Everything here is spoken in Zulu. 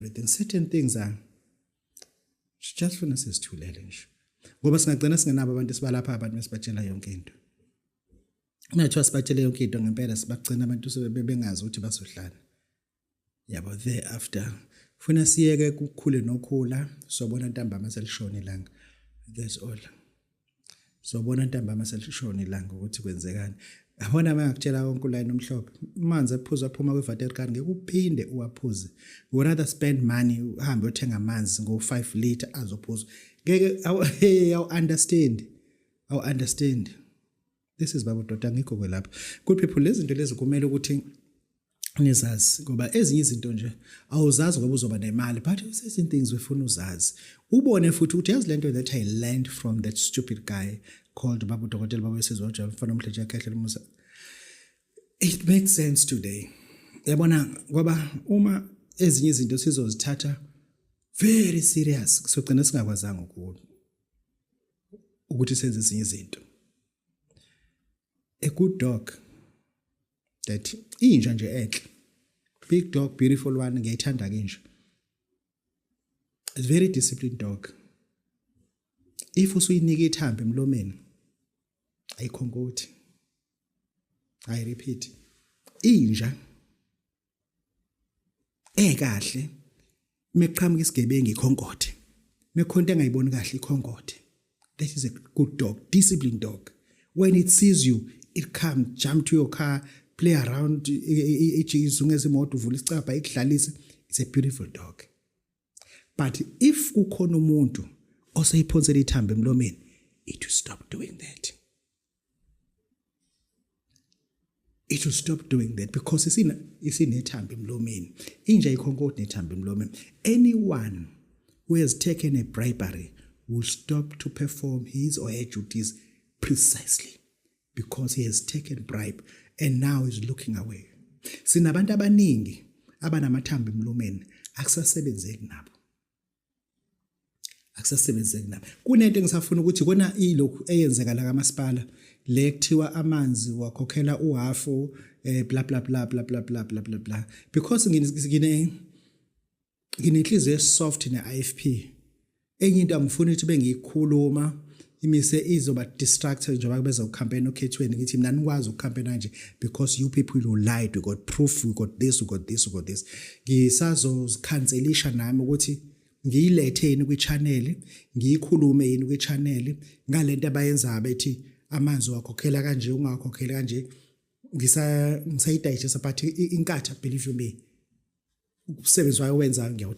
Everything, certain things are just funa sizithulele nje, ngoba singagcina singenabo abantu esibalapha, abantu mesibatshela yonke into. Uma kuthiwa sibatshele yonke into ngempela, sibagcina abantu sebengazi ukuthi bazohlala yabo thereafter. Funa siyeke kukhule nokhula, sobona ntambama selishona ilanga. That's all. Sobona ntambama selishona ilanga ukuthi kwenzekani. Yabona, uma ngakutshela konke ulayini omhlophe, amanzi ephuzo aphuma kwi-water can, ngeke uphinde uwaphuze. You rather spend money, uhambe uyothenga amanzi ngo-5 liter azophuzwa. Ngeke awu-understand, awu-understand. This is Baba Doda, ngikho kwelapha. Good people, lezi zinto lezi kumele ukuthi nizazi, ngoba ezinye izinto nje awuzazi ngoba uzoba nemali, but certain things ufuna uzazi, ubone futhi ukuthi yazi lento that I learned from that stupid guy called Baba Udokotela, Baba Wesizwe, mfana omhle ekhehle umusa. It makes sense today, yabona, ngoba uma ezinye izinto sizozithatha very serious, sogcina singakwazanga ukuthi senze ezinye izinto. A good dog, that inja nje enhle, big dog, beautiful one, ngiyayithanda ke inja. A very disciplined dog. If usuyinika ithambo emlomeni, ayikhonkothi. I repeat, inja ekahle meqhamuka isigebengu ikhonkothe, mekhonto engayiboni kahle ikhonkothe. That is a good dog, disciplined dog. When it sees you, it come jump to your car, play around, ijizungeza imoto, uvula isicabha ikudlalise. It's a beautiful dog. But if kukhona umuntu oseyiphonsela ithambo emlomeni, it will stop doing that. It will stop doing that because isinethambo emlomeni. Inja ikhonkotha nethambo emlomeni. Anyone who has taken a bribery will stop to perform his or her duties precisely because he has taken bribe and now is looking away. Sinabantu abaningi abanamathambo emlomeni, akusasebenzeki nabo, akusasebenzeki nabo. Kunento engisafuna ukuthi kona ilokhu eyenzeka la kamasipala le kuthiwa amanzi wakhokhela uhafu, bla bla bla bla bla bla bla bla bla, because nginenhliziyo soft ne-IFP. Enye into angifuni ukuthi bengiyikhuluma imise izoba distracted njengoba beza ucampaign okhethweni. Ngithi mina nikwazi ukucampaign kanje because you people, you lied, we got proof, we got this, we got this, we got this. Ngisazozikhanselisha nami ukuthi ngiyilethe yini kwi-channel, ngiyikhulume yini kwi-channel ngalento abayenzayo, bethi amanzi wakhokhela kanje, ungakhokheli kanje. Ngisayidigesta, but iNkatha, believe you me, umsebenzi wayo wenzayo ngiyawuthanda.